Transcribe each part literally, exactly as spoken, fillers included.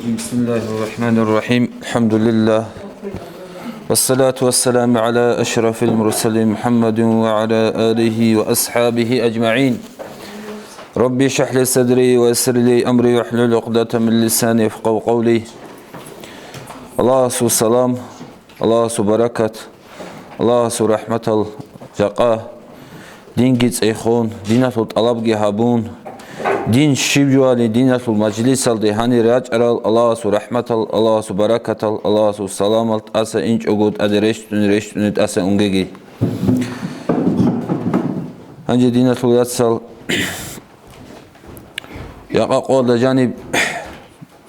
بسم الله الرحمن الرحيم. الحمد لله. والصلاة والسلام على أشرف المرسلين محمد وعلى آله وأصحابه أجمعين. ربي اشرح لي صدري ويسر لي أمري واحلل عقدة من لساني يفقهوا قولي. Аллагьасул салам, Аллагьасул баракат, Аллагьасул рахӀматал жакъа динги цӀехун, диналъул тӀалабги гьабун, дин щиб жоали диналъул мажлисалде гьанир рачӀарал Аллагьасул рахӀматал, Аллагьасул баракатал, Аллагьасул саламал тӀаса инчӀого тӀаде рещтӀуни, рещтӀуни тӀаса унгеги. Гьанже диналъул яцал, якъа къоялда жаниб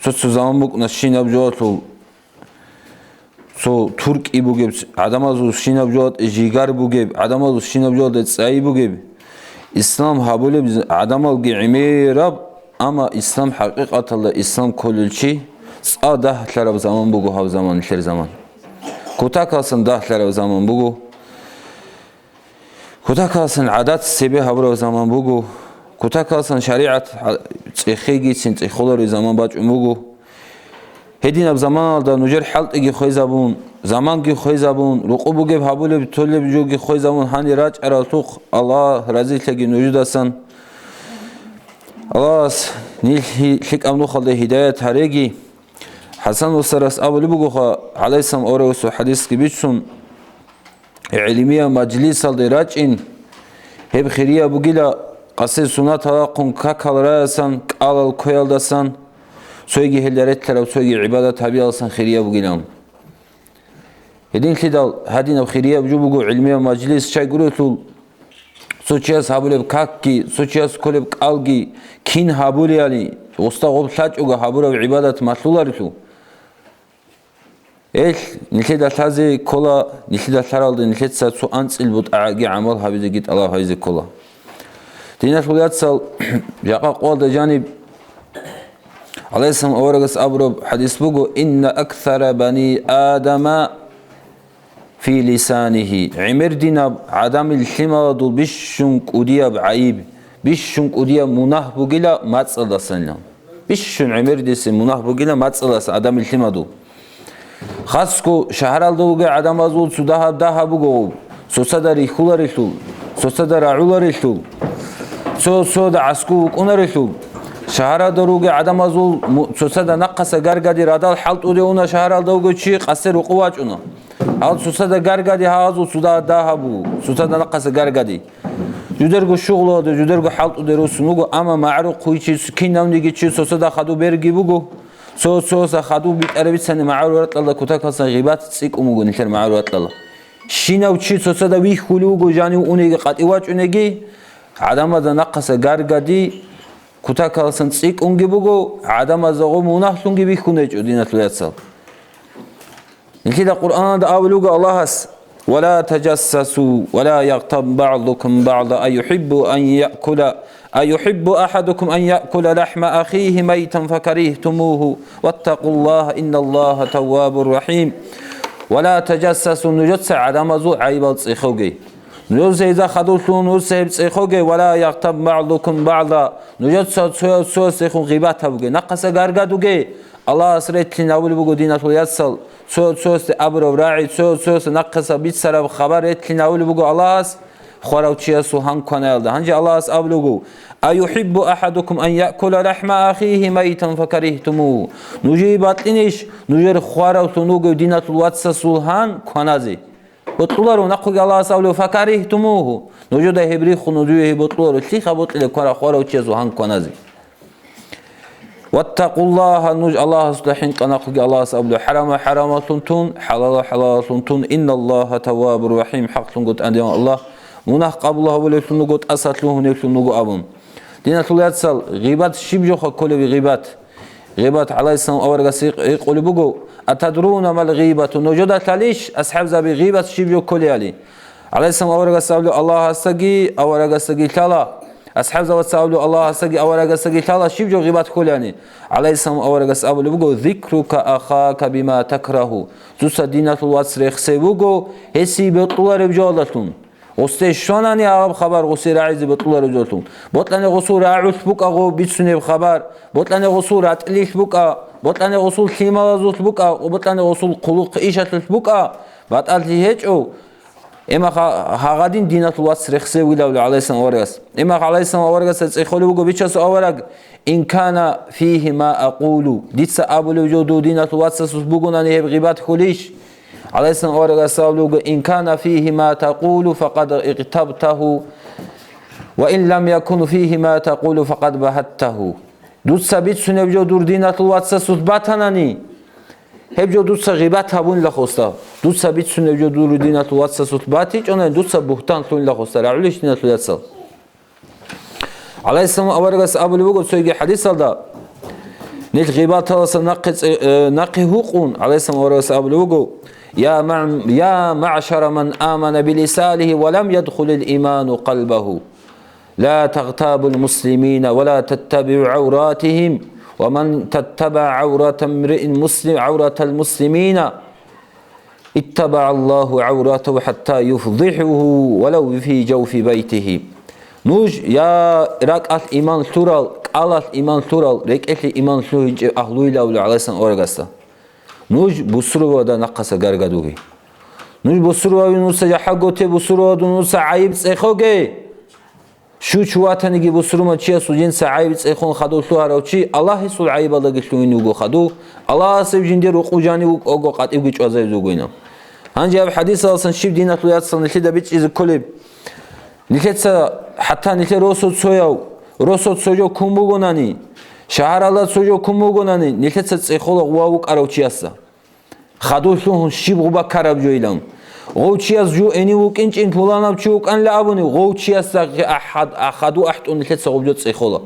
цо-цо заман букӀуна щинаб жоалъул цо туркӀи бугеб, гӀадамазул щинаб жоалде жигар бугеб, гӀадамазул щинаб жоалде цӀайи бугеб, ислам гьабулеб гӀадамалги гӀемераб, амма ислам хӀакъикъаталда ислам кколел чи цӀа дагьлъараб заман буго гьаб заман, нилъер заман. Кутакалсан дагьлъараб заман буго. Кутакалсан гӀадат цебе гьабураб заман буго, кутакалсан шаригӀат цӀехегицин цӀехоларев заман бачӀун буго. Гьединаб заманалда нужер хӀалтӀиги хвезабун, заманги хвезабун, рукъу бугеб гьабулеб толеб жоги хвезабун гьанир рачӀаралъухъ Аллагь разилъаги нужедасан. Аллагьас нилъ лъикӀаб нухалда гьидаят гьареги. ХӀасан устарас абулеб бугоха, гӀалайсам аварагасул хадисги бицун, гӀилмияб мажлисалде рачӀин, гьеб хирияб бугила, къасе сунат гьалахъун какал раясан, кӀалал кквеялдасан, цойги гьелда ретараб, цойги гӀибадат гьабиялдасан хирияб бугилан. Гьединлъидал гьадинаб хирияб жо буго гӀилмияб мажлис, щай гурелъул, цо чияс гьабулеб какги, цо чияс кколеб кӀалги, кин гьабулеяли, уста гъоб лъачӀого гьабураб гӀибадат малъуларелъул. Эл, нилъеда лъазе ккола, нилъеда лъаралда нилъеца цо анцӀил бутӀагӀаги гӀамал гьабизеги тӀалаб гьабизе ккола. Диналъул яцал, жакъа къоялда жаниб, гӀалайгьиссалам аварагас абураб хадис буго: «Инна аксара бани Адама фи лисанихи». ГӀемердинаб гӀадамил лъималадул бищун кӀудияб гӀайиб, бищун кӀудияб мунагь бугила мацӀалдасанилан. Бищун гӀемердиси мунагь бугила мацӀалдасан гӀадамил лъимадул. Хасго шагьаралда вугев гӀадамазул цо дагьаб дагьаб буго, цоцазда рихьуларелъул, цоцазда рагӀуларелъул, цо-цода гӀаскӀу вукӀунарелъул. Шагьаралда ругев гӀадамазул му-, цоцазда нахъаса гаргади радал хӀалтӀулев уна шагьаралда вугев чи къасе рукъу вачӀуна. Гьал цоцазда гаргади гьагъазул цо дагьаб буго, цоцазда нахъаса гаргади. Жудерго шугълуде, жудерго хӀалтӀуде руссун вуго, амма магӀарухъ вичи кинавниги чи цоцазда хадуб берги буго. Цо-цоса хадуб битӀараб бицани магӀарул ракьалда кутакалсан гъибат цӀикӀкӀун буго нилъер магӀарул ракьалда. Щинав чи цоцазда вихьулев вуго, жанив унеги къватӀив вачӀунеги, гӀадамазда нахъаса гаргади кутакалсан цӀикӀкӀунги буго, гӀадамазда гъо мунагьлъунги бихьун гьечӀо, диналъул яцал. Нилъеда Къуръаналда абулеб буго Аллагьас: «Ва ла таджассасу, ва ла ягътаб багӀдукум багӀда, а юхӀиббу ан яъкула, а юхӀиббу ахӀадукум ан яъкула лахӀма ахихи майтан факарихтумугьу, ваттакъуллагьа, инналлагьа таввабур рахӀим». Ва ла таджассасу, нужеца гӀадамазул гӀайибал цӀехоге. Нужеца гьезда хадув лъугьун, нужеца гьеб цӀехоге, ва ла ягътаб багӀдукум багӀда, нужеца цояв цоясдехун гъибат гьабуге, нахъаса гаргадуге. Аллагьас ретӀлъин гьавулеб буго, диналъул яцал, цо-цоясде абураб рагӀи, цо-цоясда нахъаса бицараб хабар ретӀлъин гьавулеб буго Аллагьас хварав чиясул гьан кванаялда. Гьанже Аллагьас абулеб буго: «А юхӀиббу ахӀадукум ан яъкула лахӀма ахихи майтан факарихтумугьу». Нужее бокьилищ нужер хваравлъун вугев диналъул вацасул гьан кваназе? Бокьуларо, нахъеги Аллагьас абулеб: «Факарихтумугьу». Нужеда гьеб рихун, нужее гьеб бокьуларо. Лъиха бокьилеб квара хварав чиясул гьан кваназе? «Ваттакъуллагьа», нуж Аллагьасда хӀинкъа, нахъеги Аллагьас абулеб: «ХӀарама хӀарамаллъун тун, хӀалала хӀалалаллъун тун, инналлагьа таввабур рахӀим», хӀакълъунго тӀадегӀан Аллагь, мунагь къабул гьабулевлъун вуго, тӀаса лъугьуневлъун вуго абун. Диналъул яцал, гъибат щиб жоха кколеби гъибат? Гъибат, гӀалайгьиссалам аварагас гьикъ-, гьикъулеб буго: «Атадруна мал гъибату?» Нужеда лъалищ, асхӀабзаби, гъибат щиб жо кколеали? ГӀалайгьиссалам аварагас абулеб: «Аллагьасдаги аварагасдаги лъала». АсхӀабзабаца абулеб: «Аллагьасдаги аварагасдаги лъала щиб жо гъибат кколеани?» ГӀалайгьиссалам аварагас абулеб буго: «Зикрука ахака бима такрагьу». Дуца диналъул вац рехсей вуго, гьесие бокьулареб жоялдалъун. Гъусде щванани гьаб хабар гъусе рагӀизе бокьулареб жоялдалъун. Бокьани гъусул рагӀулъ букӀа гъо бицунеб хабар, бокьани гъусул ратӀлилъ букӀа, бокьани гъусул лъималазулъ букӀа, бокьани гъусул хъулухъ ишалъулъ букӀа, батӀалъи гьечӀо. Имаха гьагъадин диналъул вац рехсевилавли гӀалайсан аварагас. Имах гӀалайсан аварагас цӀехолев вуго бичасул авараг: «Ин кана фигьи ма акъулу», дица абулев жо дур диналъул вацасулъ бугонани гьеб гъибат хьулищ? ГӀалайсан аварагас абулев вуго: «Ин кана фигьи ма такъулу, факъад игътабтагьу, ва ин лам якун фигьи ма такъулу, факъад багьаттагьу». Дуца бицунеб жо дур диналъул вацасулъ батанани, гьеб жо дуца гъибат гьабунила хосда. Дуца бицунеб жо дур диналъул вацасулъ батичӀонани, дуца бугьтан лъунила хосда, рагӀулищ диналъул яцал? ГӀалайгьиссалам аварагас абулеб буго цоги хӀадисалда, нилъ гъибаталаса нахъе цӀе-, э, нахъе гьукъун, гӀалайгьиссалам аварагас абулеб буго: «Я ма-, я маъшара ман амана билисанигьи ва лам ядхулил иману къалбагьу». لا تغتابوا المسلمين ولا تتبعوا عوراتهم، ومن تتبع عورة امرئ مسلم، عورة المسلمين، اتبع الله عورته حتى يفضحه ولو في جوف بيته. Нуж, я ракӀалъ иман лъурал, кӀалалъ иман лъурал, рекӀелъе иман лъугьинчӀеб агьлуйилавли гӀалайсан орагасда. Нуж бусурбабазда нахъаса гаргадуге. Нуж бусурбаби нуца жахӀаготе, бусурбабазда нуца гӀайиб цӀехоге. Щучу ватаниги бусурман чиясул жинца гӀайиб цӀехон хадув лъугьарав чи, Аллагьасул гӀайибалдаги лъугьин вуго хадув, Аллагьасев жиндир рукъу жанив вукӀого къатӀивги чӀвазаризе вугойна. Гьанже гьаб хӀадисаласан щиб диналъул яцал нилъеда бичӀчӀизе кколеб? Нилъеца, хӀатта нилъер росо цояв, росо цо жо ккун бугонани, шагьаралда цо жо ккун бугонани, нилъеца цӀехола гъува вукӀарав чиясда. Хадув лъугьун щиб гъуба ккараб жойилан. Гъов чияс жо гьенив вукӀинчӀин пуланав чи вукӀанила абуни, гъов чиясда ахад-, а хадув ахӀтӀун нилъеца гъоб жо цӀехола.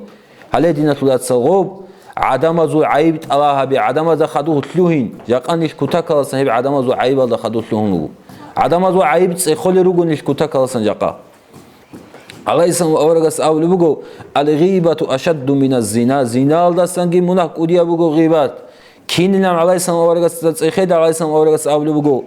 Гьале диналъул яцал гъоб, гӀадамазул гӀайиб тӀалаб гьабе, гӀадамазда хадув лъугьин, жакъа нилъ кутакаласан гьеб гӀадамазул гӀайибалда хадув лъугьун вуго. ГӀадамазул гӀайиб цӀехолел руго нилъ кутакаласан жакъа. ГӀалайгьиссалам аварагас абулеб буго: «Ал-гъибату ашадду миназ-зина», зиналдасанги мунагь кӀудияб буго гъибат. Кинилан гӀалайгьиссалам аварагасда цӀехеда гӀалайгьиссалам аварагас абулеб буго: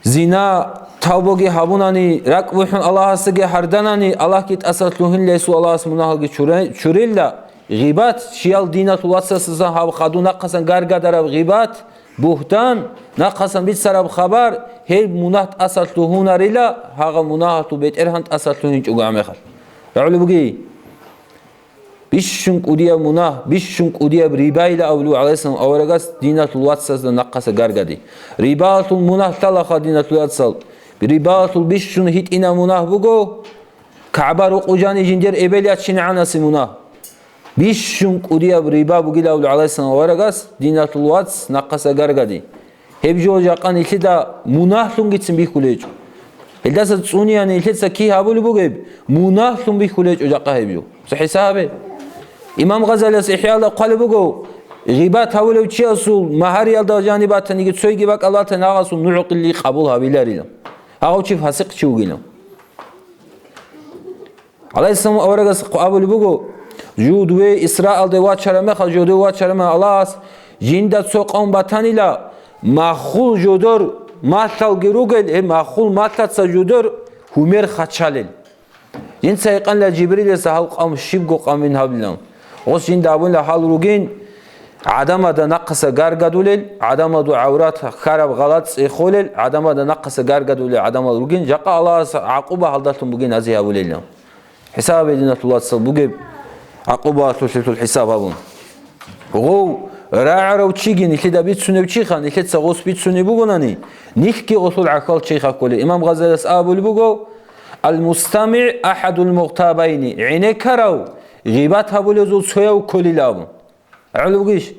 «Зина тавбаги гьабунани, ракӀ бухӀун Аллагьасдаги гьарданани, Аллагьги тӀаса лъугьинилан гьесул Аллагьас мунагьалги чуре-, чурила». Гъибат, чиял диналъул вацасдасан гьаб хадув нахъасан гаргадараб гъибат, бугьтан, нахъасан бицараб хабар, гьеб мунагь тӀаса лъугьунарила, гьагъа мунагьалъул бетӀергьан тӀаса лъугьинчӀого гьамехалъ. РагӀулеб бугей? Бищун кӀудияб мунагь, бищун кӀудияб рибайила абулев гӀалайгьиссалам аварагас диналъул вацасда нахъаса гаргади. Рибаялъул мунагь лъалаха диналъул вацал. Рибаялъул бищун гьитӀинаб мунагь буго, КагӀба рукъу жани жиндир эбел ячинегӀанасе мунагь. Бищун кӀудияб риба бугилавли гӀалайгьиссалам аварагас диналъул вац нахъаса гаргади. Гьеб жо жакъа нилъеда мунагьлъунгицин бихьулечӀо. Гьелдаса цӀуниян нилъеца кигь гьабулеб бугеб, мунагьлъун бихьулечӀо жакъа гьеб жо. Цо хӀисабе. Имам Гъазалияс ИхӀяалда хъвалеб буго, гъибат гьавулев чиясул магьариялда жаниб батаниги цойги бакӀалда батани гьагъасул нугӀ къилли къабул гьабиларила. Гьагъав чи фасикъ чи вугила. ГӀалайгьиссалам аварагас абулеб буго, жуд ве Исраалде вачараб мехалъ, жуде вачараб мехалъ Аллагьас жинда цо къавм батанила, маххул жодор малъалги ругел, гьеб маххул малъаца жодор гьумер хачалел. Жинца гьикъанила Жибрилица гьал къавм щибго къавмин гьабилан. Гъос жинда абунила гьал ругин, гӀадамазда нахъаса гаргадулел, гӀадамазул гӀаврат хьараб гъалатӀ цӀехолел, гӀадамазда нахъаса гаргадулел гӀадамал ругин, жакъа Аллагьас гӀакъуба гьалдалъун бугин гьазе гьабулелан. ХӀисаб гьединалъул вацал бугеб, гӀакъубаялъулъ хӀисаб гьабун. Гъов рагӀарав чиги нилъеда бицунев чиха, нилъеца гъос бицунеб бугонани, нилъги гъосул гӀахьал чейха кколей. Имам Гъазалияс абулеб буго, «Ал-мустамигӀ ахӀадул мугътабайни», гӀенеккарав гъибат гьабулезул цояв кколила абун. ГӀолеб бугищ?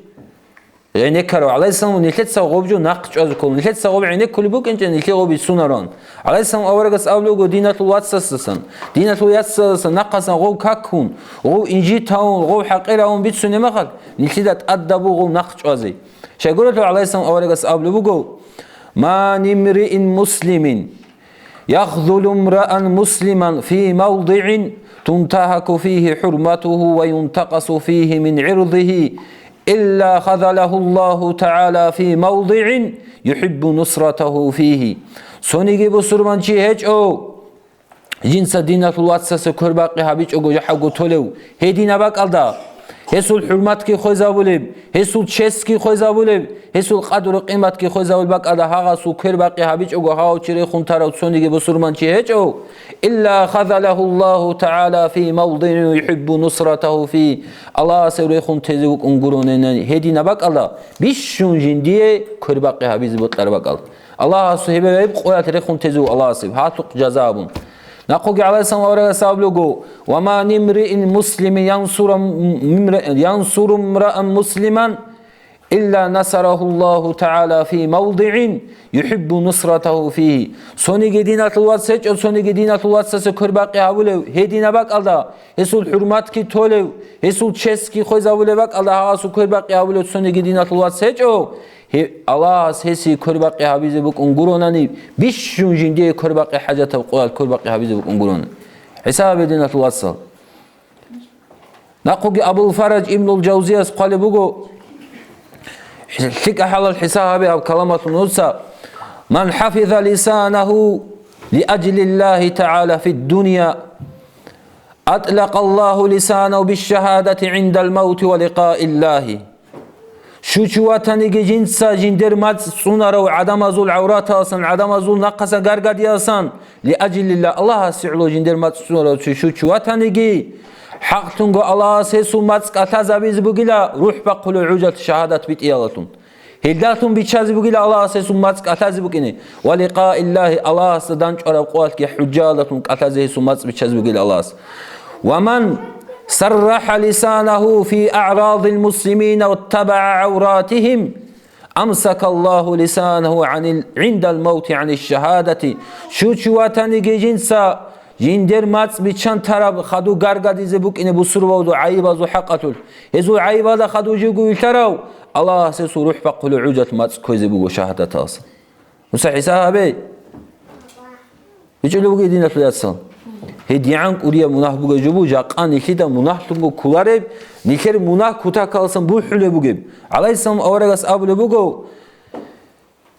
ГӀенеккарав гӀалайгьиссалам нилъеца гъоб жо нахъ чӀвазе ккола. Нилъеца гъоб гӀенеккулеб букӀинчӀеб, нилъее гъоб бицунарун. ГӀалайгьиссалам аварагас абулеб буго диналъул вацасдасан, диналъул яцасдасан нахъасан гъов какун, гъов инжит гьавун, гъов хӀакъир гьавун бицунеб мехалъ, нилъеда тӀадаб буго гъов нахъ чӀвазе. Щайгурелъул гӀалайгьиссалам аварагас абулеб буго: «Ма мин имриин муслимин яхзулу имраан муслиман фи мавдигӀин тунтагьаку фигьи хӀурматугьу ва юнтакъасу фигьи мин гӀирдигьи, илла хазалагьу Аллагьу тагӀала фи мавдигӀин юхӀиббу нусратагьу фигьи». Цониги бусурманчи гьечӀо, жинца диналъул вацасе квербакъи гьабичӀого жахӀалго толев гьединаб бакӀалда, Гьесул хӀурматги хвезабулеб, гьесул честги хвезабулеб, гьесул къадру-къиматги хвезабулеб бакӀалда гьагъасул квербакъи гьабичӀого гьав чи рехун тарав цониги бусурманчи гьечӀо, илла хазалагьу Аллагьу тагӀала фи мавдигӀин юхӀиббу нусратагьу фи, Аллагьас гьев рехун тезе вукӀун гуронани гьединаб бакӀалда бищун жиндие квербакъи гьабизе бокьараб бакӀалда. Аллагьас гьеб-гьеб къоялъ рехун тезе ву Аллагьас гьеб, гьалъухъ жаза абун. Нахъуги гӀалайгьиссалам аварагас абулего, «Ва ма мимриин муслимин янсуру мра-, янсуру мраан муслиман, илла насарагьу Аллагьу тагӀала фи мавдигӀин юхӀиббу нусратагьу фигьи». Цониги диналъул вац гьечӀо, цониги диналъул вацасе квербакъи гьабулев гьединаб бакӀалда, гьесул хӀурматги толев, гьесул честги хвезабулеб бакӀалда гьагъасул квербакъи гьабулев цониги диналъул вац гьечӀо, гье-, Аллагьас гьесие квербакъи гьабизе букӀун гуронани, бищун жиндие квербакъи хӀажатаб къоялъ квербакъи гьабизе букӀун гуронани. ХӀисаб гьабе, диналъул вацал. Нахъуги Абул Фараж Ибнул Жавзияс хъвалеб буго, лъикӀа хӀалал хӀисаб гьабе гьаб каламалъул нуца: «Ман хӀафиза лисанагьу лиаджлиллагьи тагӀала фиддунья, атӀлакъа Аллагьу лисанагьу бишшагьадати гӀиндал мавти ва ликъаи Аллагьи». Щучи ватаниги жинца жиндер мацӀ цӀунарав гӀадамазул гӀавраталсан, гӀадамазул нахъасан гаргадиялсан, лиаджлилла, Аллагьасе гӀоло жиндер мацӀ цӀунарав чи щучи ватаниги, хӀакълъунго Аллагьас гьесул мацӀ кӀалъазабизе бугила рухӀ бахъулев гӀужалъ шагьадат битӀиялалъун. Гьелдалъун биччазе бугила Аллагьас гьесул мацӀ кӀалъазе букӀине, ва ликъаи Аллагьи, Аллагьасда данчӀвараб къоялъги хӀужаялдалъун кӀалъазе гьесул мацӀ биччазе бугила Аллагьас. Ва ман саррахӀа лисанагьу фи аърадил муслимина ваттабагӀа гӀавратигьим, амсака Аллагьу лисанагьу гӀанил, гӀиндал мавти гӀаниш шагьадати. Щучи ватаниги жинца жиндер мацӀ биччан тараб хадув гаргадизе букӀине бусурбабазул гӀайибазул хӀакъалъулъ. Гьезул гӀайибазда хадув живго вилълъарав, Аллагьас гьесул рухӀ бахъулев гӀужалъ мацӀ кквезе буго шагьадаталсан. Нуса хӀисаб гьабе. БичӀулеб буго, диналъул яцал. ГьедигӀан кӀудияб мунагь бугеб жо буго, жакъа нилъеда мунагьлъунго кколареб, нилъер мунагь кутакаласан бухӀулеб бугеб. ГӀалайгьиссалам аварагас абулеб буго,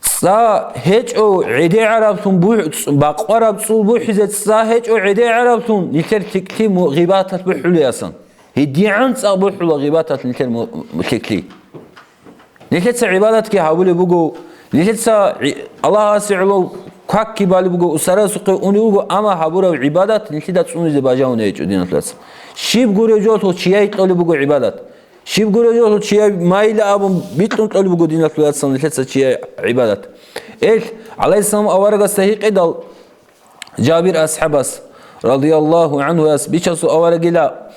цӀа гьечӀо гӀедегӀараблъун бу-, цӀ-, бакъвараб цӀул бухӀизе цӀа гьечӀо гӀедегӀараблъун, нилъер лъикӀлъи му-, гъибаталъ бухӀулеасан. ГьедигӀан цӀакъ бухӀула гъибаталъ нилъер му-, лъикӀлъи. Нилъеца гӀибадатги гьабулеб буго, нилъеца гӀи-, Аллагьасе гӀоло какги балеб буго, усарасухъе унеб буго, амма гьабураб гӀибадат нилъеда цӀунизе бажавуни гьечӀо, диналъул яцал. Щиб гуреб жолъул чияй кьолеб буго гӀибадат. Щиб гуреб жолъул чияй майила абун бикьун кьолеб буго, диналъул яцал, нилъеца чияй гӀибадат. Эл, гӀалайгьиссалам аварагасда гьикъидал, Жабир асхӀабас, радияллагьу гӀанхуяс, бичасул аварагила,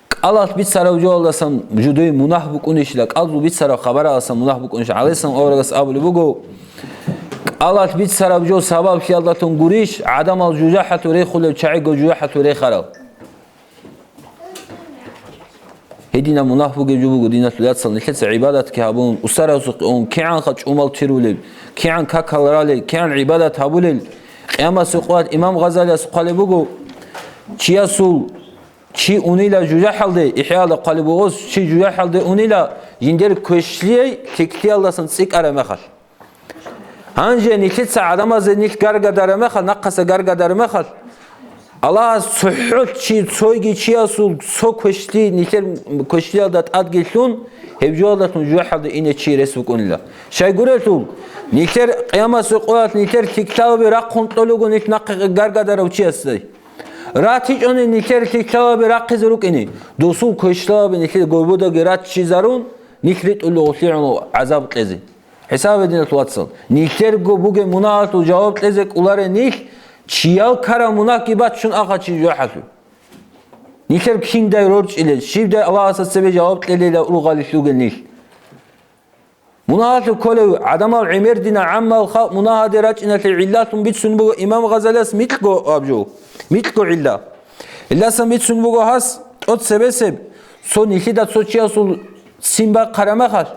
кӀалалъ бицарав жоялдасан жудуй мунагь букӀунищила, кӀалзул бицарав хабараласан мунагь букӀунищ, гӀалайгьиссалам аварагас абулеб буго, кӀалалъ бицарав жо сабаблъиялдалъун гурищ, гӀадамал жужахӀалъур рехулев чагӀиго жужахӀалъур рехарал. Гьединаб мунагь бугеб жо буго, диналъул яцал, нилъеца гӀибадатги гьабун, усарасухъе ун, кигӀанха чӀумал тирулел, кигӀан какал ралел, кигӀан гӀибадат гьабулел. Къиямасеб къоялъ имам Гъазалияс хъвалеб буго, чиясул чи унила жужахӀалде, ИхӀяалда хъвалеб буго, чи жужахӀалде унила, жиндер квешлъияй лъикӀлъиялдасан цӀикӀкӀараб мехалъ. Гьанже нилъеца гӀадамазе нилъ гаргадараб мехалъ, нахъаса гаргадараб мехалъ, Аллагьас цохӀо чи, цойги чиясул цо квешлъи нилъер квешлъиялда тӀадги лъун, гьеб жоялдалъун жужахӀалде ине чи рес букӀунила. Щайгурелъул, нилъер къиямасеб къоялъ нилъер лъикӀлъалаби рахъун кьолего нилъ нахъе гаргадарав чиясдай. РатичӀони нилъер лъикӀлъалаби рахъизе рукӀине, досул квешлъалаби нилъер гойбудаги раччизарун, нилъ ритӀулел гъулъигӀун гӀазаб кьезе. ХӀисабе, диналъул вацал, нилъерго бугеб мунагьалъул жаваб кьезе кӀоларел нилъ, чиял ккараб мунагьги баччун ахъа чи жужахӀалъур. Нилъер киндай рорчӀилел, щибдай Аллагьасда цебе жаваб кьелила ургъалилъ ругел нилъ. Мунагьалъур кколев гӀадамал гӀемердина гӀаммал халкъ мунагьалде рачӀиналъе гӀиллалъун бицун буго имам Гъазалияс микьго аб жо, микьго гӀилла. Гьелдасан бицун буго гьас тӀоцебесеб, цо нилъеда цо чиясул ццин бахъараб мехалъ,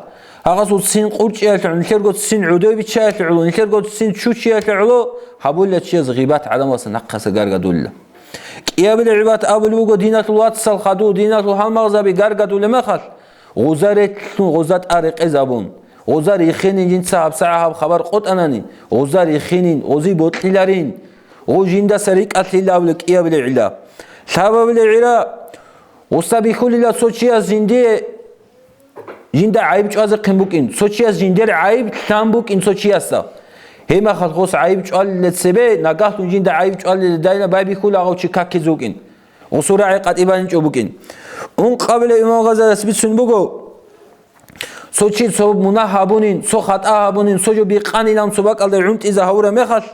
гьагъасул ццин къурчӀиялъе гӀоло, нилъерго ццин гӀодой биччаялъе гӀоло, нилъерго ццин чучиялъе гӀоло, гьабулел чияс гъибат гӀадамалса нахъаса гаргадулила. КӀиабилеб гӀибадат абулеб буго диналъул вацал хадув, диналъул гьалмагъзаби гаргадулеб мехалъ, гъоза релълъун, гъоза тӀад рекъезабун, гъоза рихинин жинца гьабсагӀат гьаб хабар къотӀанани, гъоза рихинин, гъозие бокьиларин, гъо жиндаса рикӀкӀалъила абулеб кӀиабилеб гӀилла. Лъабабилеб гӀилла, Гъуса бихьулила цо чияс жиндие, жинда гӀайиб чӀвазехъин букӀин, цо чияс жиндер гӀайиб лъан букӀин цо чиясда. Гьеб мехалъ гъос гӀайиб чӀвалила цебе, нагагьлъун жинда гӀайиб чӀвалила дайна байбихьула гъав чи какизе вукӀин. Гъусул рагӀи къватӀибаничӀо букӀин. Ункъабила имам Гъазалияс бицун буго, цо чи цо мунагь гьабунин, цо хатӀа гьабунин, цо жо бикъанилан цо бакӀалда гӀунтӀизе гьавураб мехалъ,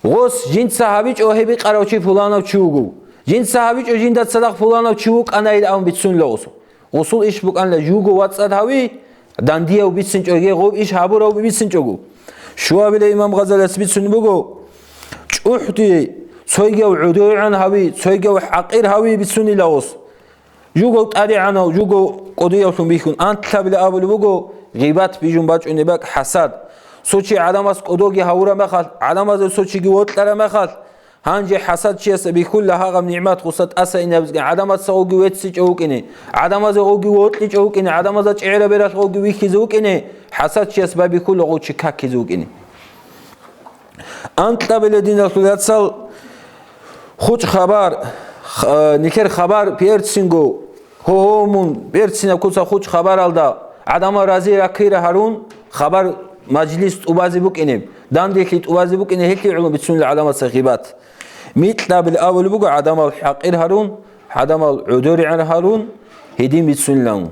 гъос жинца гьабичӀо гьеб бикъарав чи пуланав чи вуго. Жинца гьабичӀо жинда цадахъ пуланав чи вукӀанайилан абун бицунила гъос. Гъусул иш букӀанила жуго вацӀцӀад гьави, дандияв бицинчӀоге, гъоб иш гьабурав бицинчӀого. Щуабила имам Гъазалияс бицун буго, чӀухӀди цойгав гӀодойгӀан гьави, цойгав хӀакъир гьави бицунила гъос. Жугов тӀадегӀанав, жугов кӀудиявлъун бихьун, анлъабила абулеб буго, гъибат бижун бачӀунеб бакӀ хӀасад. Цо чи гӀадамас кӀодоги гьавураб мехалъ, гӀадамазул цо чиги вокьараб мехалъ, гьанже хӀасад чиясда бихьула гьагъаб нигӀмат гъуса тӀаса инаб букӀин, гӀадамаца гъовги веццичӀев вукӀине, гӀадамазе гъовги вокьичӀев вукӀине, гӀадамазда чӀегӀераб бералъ гъовги вихьизе вукӀине, хӀасад чияс байбихьула гъов чи какизе вукӀине. Анкьабила диналъул яцал хучӀ хабар, х-, нилъер хабар берцинго, гьогьомун берцинаб куца хучӀ хабаралда, гӀадамал рази раккира гьарун, хабар мажлис тӀубазе букӀинеб, данделъи тӀубазе букӀине гьелъи гӀоло бицунила гӀадамаца гъибат. Микьабил абулеб буго гӀадамал хӀакъир гьарун, гӀадамал гӀодоригӀан гьарун, гьедин бицунилан.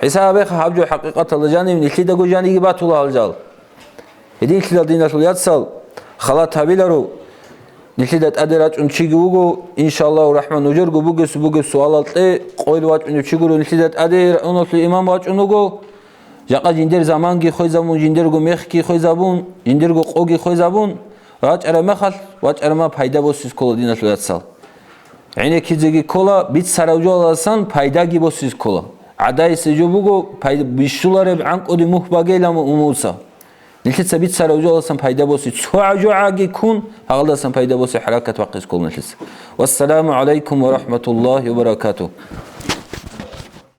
ХӀисаб гьабеха гьаб жо хӀакъикъаталда жанив нилъидаго жаниги батула гьал жал. Гьединлъидал диналъул яцал халат гьабиларо, нилъида тӀаде рачӀун чиги вуго, иншаллагьу рахӀман, нужерго бугес-бугеб суалал кье, къойил вачӀунев чи гуро, нилъида тӀаде рагӀуналъул имам вачӀун вуго, жакъа жиндер заманги хвезабун, жиндерго мехги хвезабун, жиндерго къоги хвезабун, рачӀараб мехалъ, вачӀараб мехалъ пайда босиз ккола диналъул яцал. ГӀенеккизеги ккола, бицарав жоялдасан пайдаги босиз ккола. ГӀадайисе жо буго, пай-, бищулареб гӀанкӀуде мухь багейилан умуца. Нилъеца бицарав жоялдасан пайда боси, цо гӀажугӀаги ккун, гьалдасан пайда боси хӀаракат бахъиз ккола нилъеца. Вассаламу гӀалайкум ва рахӀматуллагьи ва баракатугь.